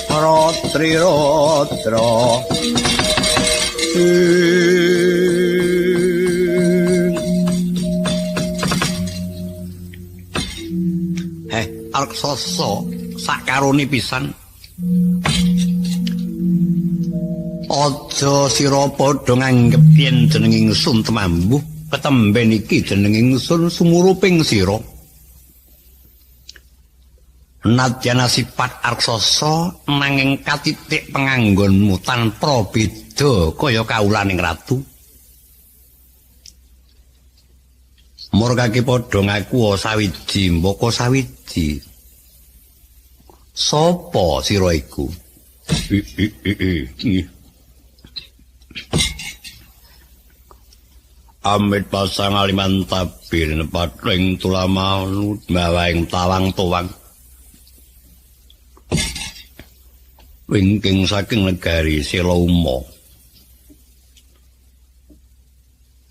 Ratri-ratra. Raksasa sakarone pisan. Aja sira padha nganggep yen jeneng ingsun temambuh, ketemben iki jeneng ingsun sumuruping sira. Nadyan sifat raksasa nanging katitik penganggonmu tanpa beda kaya kawulaning ratu. Murkake padha ngaku sawiji mbaka sawiji. Sapa sira iku? Amit pasang aliman tabir nepating tulamanu bawaing tawang-tawang. Wingking saking negari Selauma.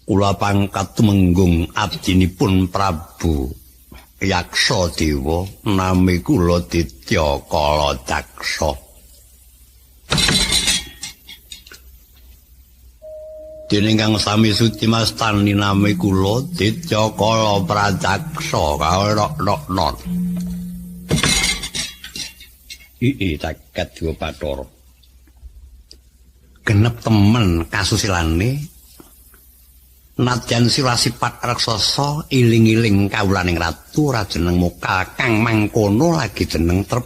Kula pangkat tumenggung abdinipun Prabu Yaksa Dewa, nami kula Ditya Kalacaksa. Dene ingkang sami suci mastani nami kula Ditya Kala Pracaksa kawerok-roknon. Ii caket dua Bathara. Genep temen kasusilane. Nadyan sira sifat raksasa iling-iling kawulaning ratu ora jeneng mokal kang mangkono lagi jeneng trep.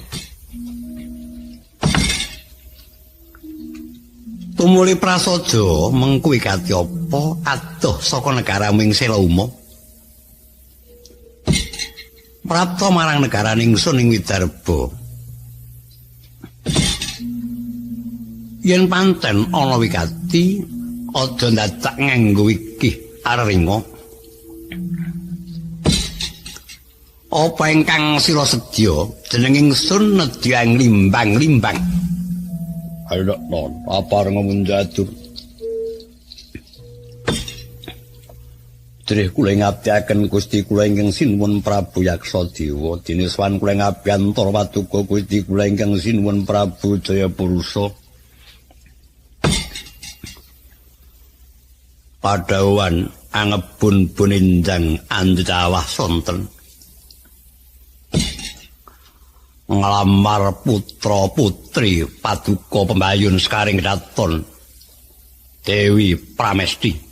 Tumuli prasaja mengku ikati apa adoh saka negara ing Selauma. Prapta marang negara ingsun ing Widarba. Yen pancen ana wigati aja dadak nganggo wikih arringa. Apa ingkang sira sedya jeneng ingsun nedya ing limbang-limbang. Ayo non, apa areng munjadur. Drih kula ngabdiaken Gusti kula ingkang sinuwun Prabu Yaksa Dewa, dene sowan kula ngabiyantara paduka Gusti kula ingkang sinuwun Prabu Jayapurusa. Padhawan angebun-bun enjang andhawah sonten nglamar putra putri paduka pembayun sekaring daton Dewi Pramesti.